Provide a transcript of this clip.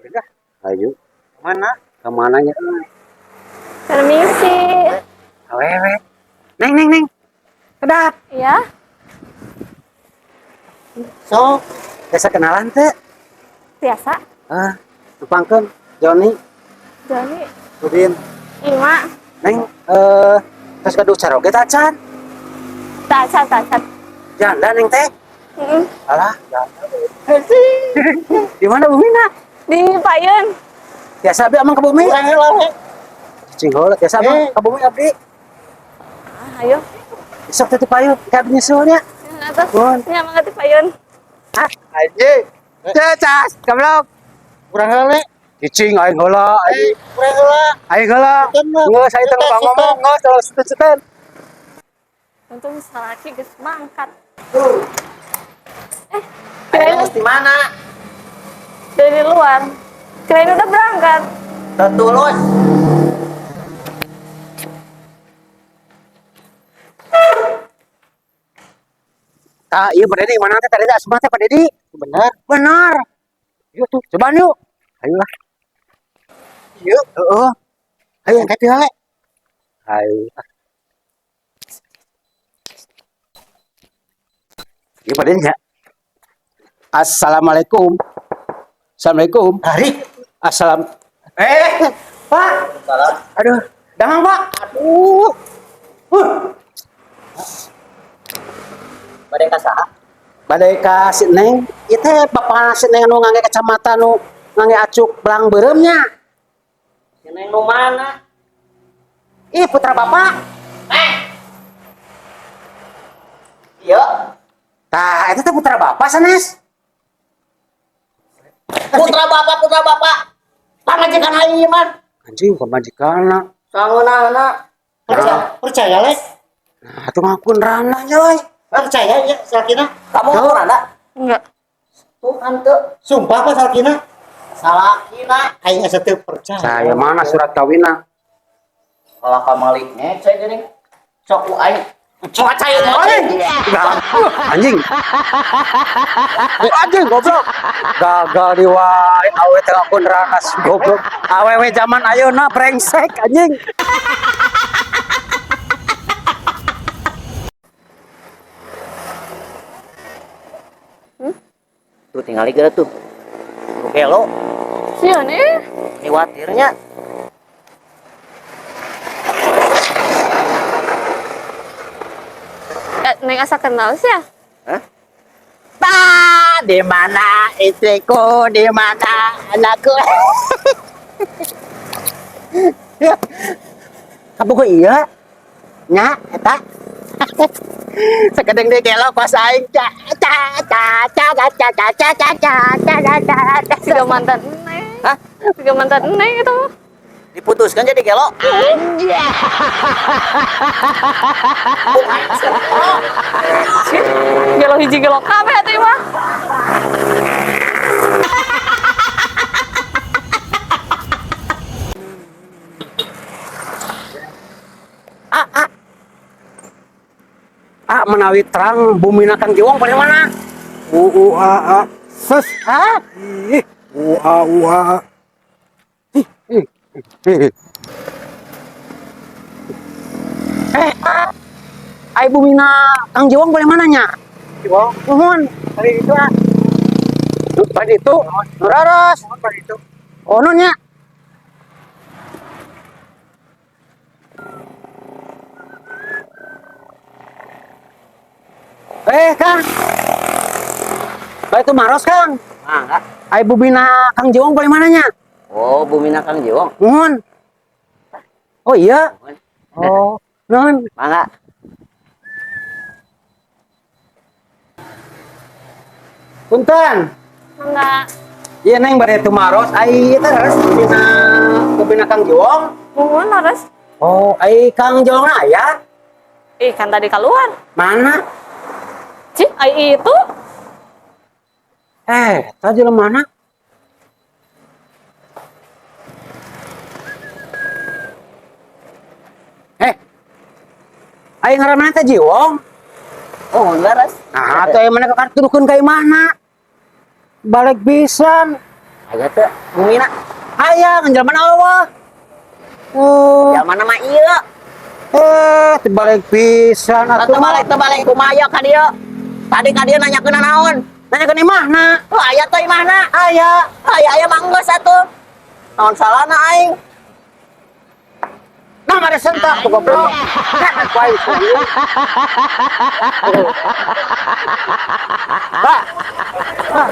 Udah, Ayo, mana? kemana nya? Permisi. Awewe. Neng, neng, neng. Kedap. Ya, So, biasa kenalan teh. biasa. Ah, tepangkeun Joni, Joni, Udin. Ima, Neng, terus gaduh caroge tacan. tacan, tacan. Janda neng teh. Mm-mm. Alah, janda. Di mana bumina? Di Payun. Biasa abdi amang ke bumi. Kurang heula we. Cicing heula biasa amang Eh. ke bumi abdi. Ah, ayo. Sok teh payun, ka abdi nyusulnya. Atas. Nuhun. Nya mangga di Payun. Ah, anjing. Cecas, goblok. Kurang heula we. Cicing aing heula, aing Kurang heula. aing heula. Geus aing teh ngomong, geus terus seten. Untung salaki geus mangkat. Eh, Kirain kirain di mana? dari luar. Kirain udah berangkat. Tetulus. Tah, iya Pak Dedi, mana teh tadi teh asma teh Pak Dedi? Benar. Benar. Yuk tuh, cobaan yuk. Ayolah. Yuk. Heeh. Ayo angkat heula we. Ayo. Iya Pak Dedi ya. Assalamualaikum. Assalamualaikum. Tarik. Assalam. Eh, Pak. Aduh, damang Pak. Aduh. Bade ka saha? Bade ka si Neng, ieu teh bapak si Neng nu ngangge kacamata nu ngangge acuk belang beureumnya. Si Neng nu mana? Ih, putra bapak. Iya. Tah, itu teh putra bapak sanes. Putra bapak, putra bapak. Pamajikan aing mah. Anjing pamajikanna. Sangeunahna. Percaya, percaya le. Nah, atuh ngakun rana nya euy. Percaya ya salakina. Kamu ngaku randa? Enggak. Tuh kan teu. Sumpah apa salakina? Salakina. Aing asa teu percaya. Saya mana surat kawinna? Kalau kamali ngece geuning. Sok ku aing. Sok cai Anjing. Anjing. Anjing goblok. Gagal di wae awe teh ngakun rana goblok. Awewe zaman ayeuna brengsek anjing. Tuh tinggal geura tuh. Ku gelo, Sieun eh. khawatirnya. Eh, Neng asa kenal sih ya? Hah? Pa, di mana istriku, di mana anakku? Kamu kok iya? Nya, eta. Sakedeng deui gelo kos aing. Ca ca ca ca ca ca ca ca ca ca ca ca ca. Siga mantan Neng. Hah? Siga mantan Neng itu. Diputuskan jadi gelo. Sih, gelo hiji gelo kabeh atuh mah. Ah, ah. Ah, menawi terang bumina Kang Jiwong pada mana? U U A A ses. Hah? Ih, U A U A. Ih, ih. Eh, ah. Ai bumina Kang Jiwong boleh mana nya? Jiwong. Nuhun. Tadi itu ah. Tadi itu Raras. Tadi itu. Oh, nun nya. Eh, Kang. Baik itu Maros, Kang. Mangga. Ai bumina Kang Jiwong boleh mana nya? Oh, bumina Kang Jiwong. Nuhun. Oh iya. Oh, nuhun. Mangga. Punten. Mangga. Iya neng bade tumaros ai teh harus bumina Kang Jiwong. Nuhun laras. Oh, ai Kang Jiwong na aya? Ih, kan tadi keluar. Mana? Cih, ai itu. Eh, tadi jelema mana? Eh. Ai ngaranna teh Jiwong. Oh, laras. Nah, atuh aya mana ka tuduhkeun ka mana? Balik pisan. Aya teu bumina? Aya, ngan jelema euweuh. Oh, Jelema mah ieu. eh, tibalik pisan atuh. Teu balik, teu balik, kumaha ka dieu? Tadi ka dieu nanyakeun naon? Nanyakeun imahna. Oh, aya teh imahna. Aya. Aya, aya mah geus atuh. Naon salahna aing? Nah, mari sentak tuh, goblok. Kan aku aing serius. Pak. Ah.